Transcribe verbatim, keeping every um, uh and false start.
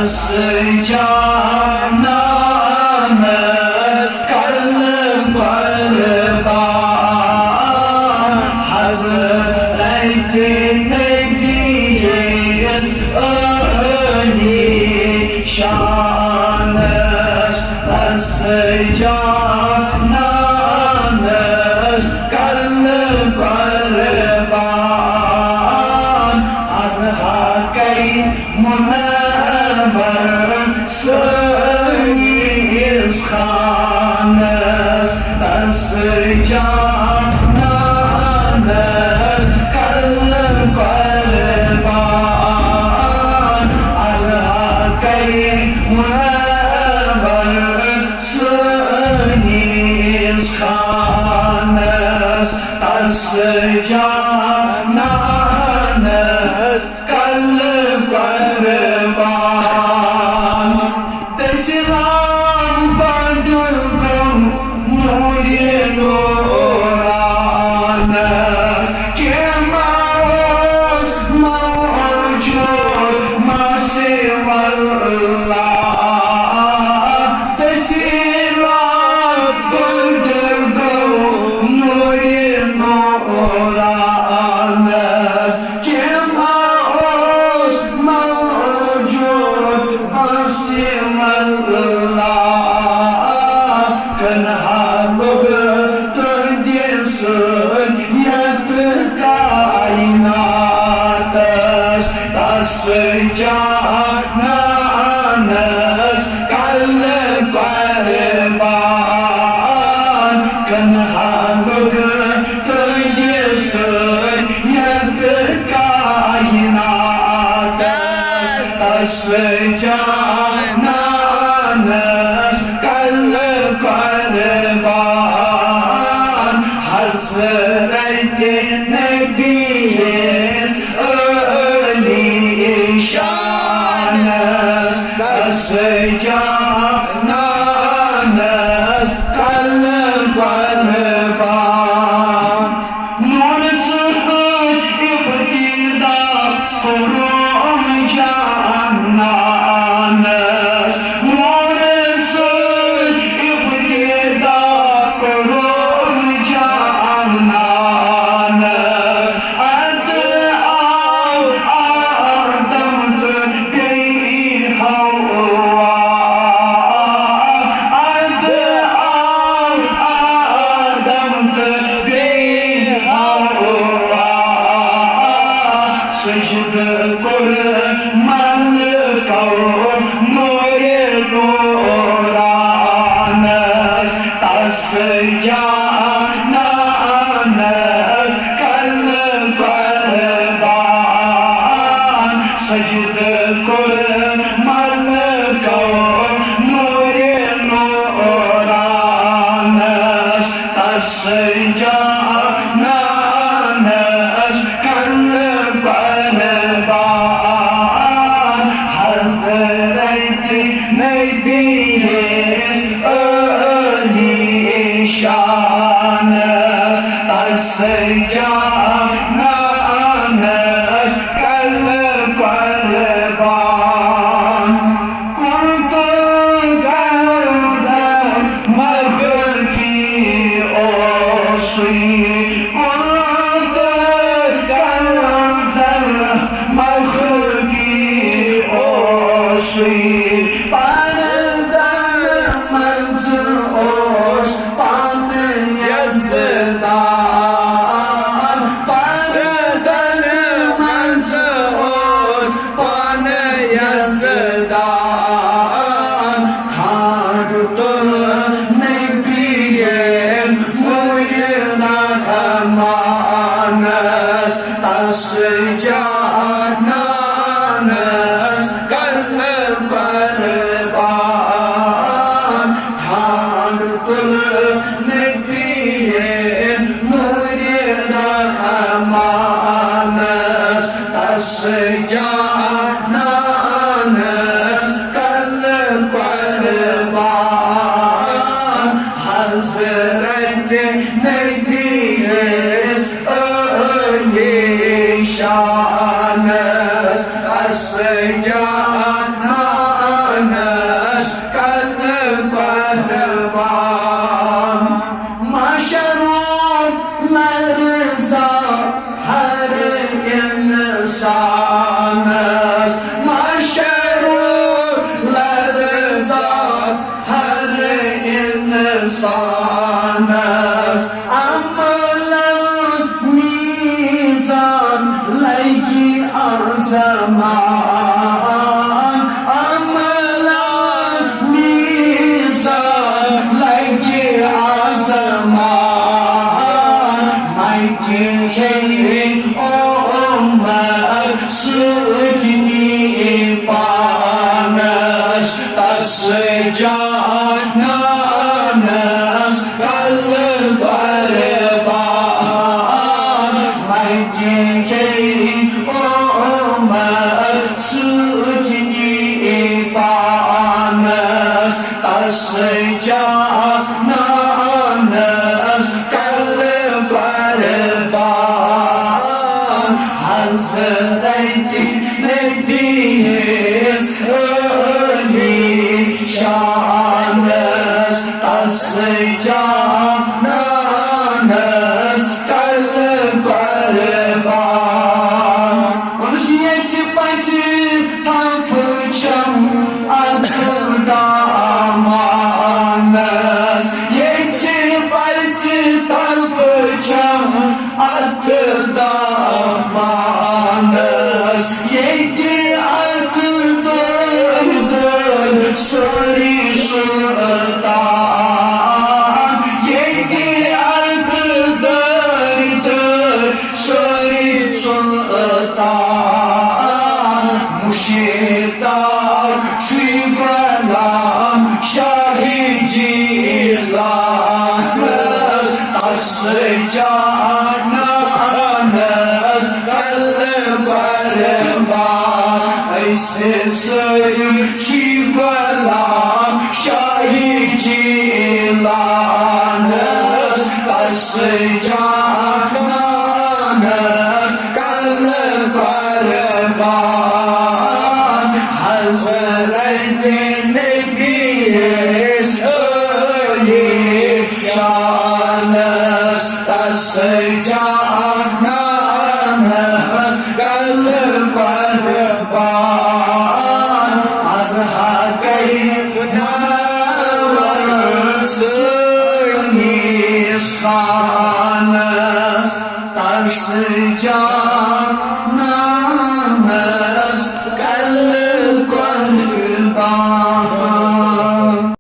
جانانس کل قربان، حضرت نبی یس عالی شانس، تس جانانس کل قربان، از حقی منور سٲنِس خانس، تس جانانس کل قربان، از حقی منور سٲنِس خانس، تس جانانس کل قربان۔ تسلام گۄڈٕ گوٚو نوٗرِ نورانس، کینٛہہ ما اوس موجود ما سوى الله۔ تسلام گۄڈٕ گوٚو نوٗرِ نورانس، کینٛہہ ما اوس موجود ما سوى الله۔ کنہا لوٚگ تُہنٛدِ سۭتۍ یتھ کائناتس، تس جانانس کل قربان۔ کنہا لوٚگ تُہنٛدِ سۭتۍ یتھ کائناتس، تس جانانس کل قربان۔ حضرت نبی یس عالی شانس، تس جانانس کل قربان۔ نوٗرٕ سۭتۍ ابتدا کوٚرُن جانانس، نوٗرٕ سۭتۍ ابتدا کوٚرُن جانانس۔ ادٕ آو آدم تہٕ بیٚیہِ حوا، ادٕ آو آدم تہٕ بیٚیہِ حوا، سجدٕ کوٚر ملکو نوٗرِ نورانس، تس جانانس کل قربان۔ سجدٕ کوٚر ملکو نوٗرِ نورانس، تس جانانس کل قربان۔ حضرت نبی یس عالی شانس، تس جانانس کل قربان۔ كنت كنزا مخفي أوصي، كنت كنزا مخفي أوصي. پردن منز اوس پانہٕ یزدان، پردن منز اوس پانہٕ یزدان۔ کھنٛڈ تُل نبی نوٗرِ رحمانس، تس جانانس کل قربان۔ کھنٛڈ تُل نبی ہے عمر سۭتۍ نی پانس تس جانانس کل قربان۔ مجہِ ہے عمر سۭتۍ نی پانس تس جانانس کل قربان۔ حضرت نبی یس عالی شانس تس جانانس کل قربان۔ ووٚنُس ییٚتہِ پزِ تھپھ چھم اتھ دامانس، ییٚتہِ پزِ تھپھ چھم اتھ دامانس، ییٚتہِ اتھ دٲرۍ دٲرۍ سٲری سلطان، ییٚتہِ اتھ دٲرۍ دٲرۍ سٲری سلطان۔ مشتاق چھُے غلام شاہ جیلانس، تس جانانس کل قربان۔ أسۍ سٲلِم چھِ غلام شاہ جیلانس، تس جانانس کل قربان۔ حضرت نبی یس عالی شانس تس جانانس کل قربان۔ از حقے منور سٲنِس خانس تس جانانس